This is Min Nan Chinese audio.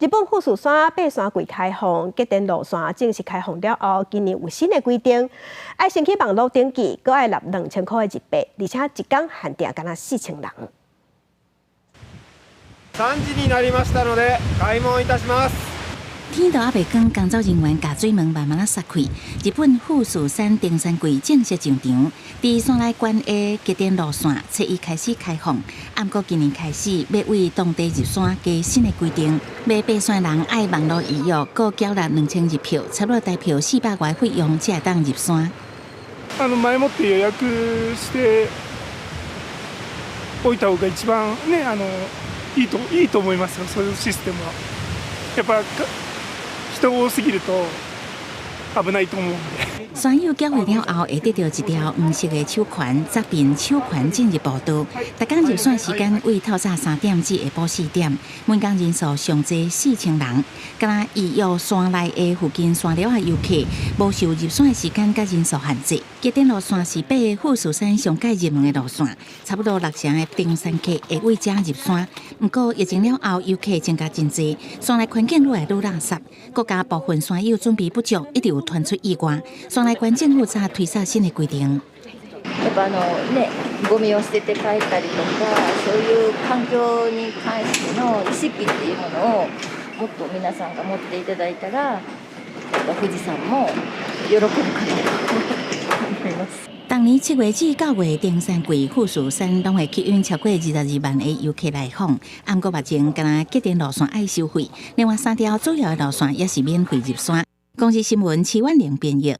日本富士山爬山季開放，吉田路線正式開放了後，今年有新的規定，愛先去網路登記，閣愛納2000箍的日幣，而且一工限定干焦4000人。 3時になりましたので開門いたします。天都猶未光，工作人員共水門慢慢仔閂開。日本富士山登山季正式上場，佇山內縣的吉田路線，初一開始開放。毋過今年開始，欲為當地入山加新的規定，欲爬山人愛網路預約，閣繳納2000日票，差不多台票400外費用，才會當入山。前もって予約しておいた方が一番ね、いいと思いますよ。そういうシステムは。やっぱ人多すぎると危ないと思うんで。山友繳費了後，會得著一條黃色的手環，方便手環進入步道。逐工入山時間為透早3點至下晡4點，每工人數上濟4000人。敢若預約山內的附近山寮仔遊客，無受入山的時間佮人數限制。吉田路線是爬富士山上蓋熱門的路線，差不多六成的登山客會為遮入山。毋過疫情了後，遊客增加真濟，山內環境愈來愈垃圾，閣加部分山友準備不足，一直有傳出意外。山內縣政府才推出新的規定。やっぱね、ゴミを捨てて帰ったりとか、そういう環境に関しての意識っていうものをもっと皆さんが持っていただいたら、やっぱ富士山も喜ぶかなと思います。逐年7月至9月登山季，富士山攏會吸引超過22萬個遊客來訪。毋過目前，干焦吉田路線愛收費，另外三條主要的路線也是免費入山。公視新聞徐婉玲編譯。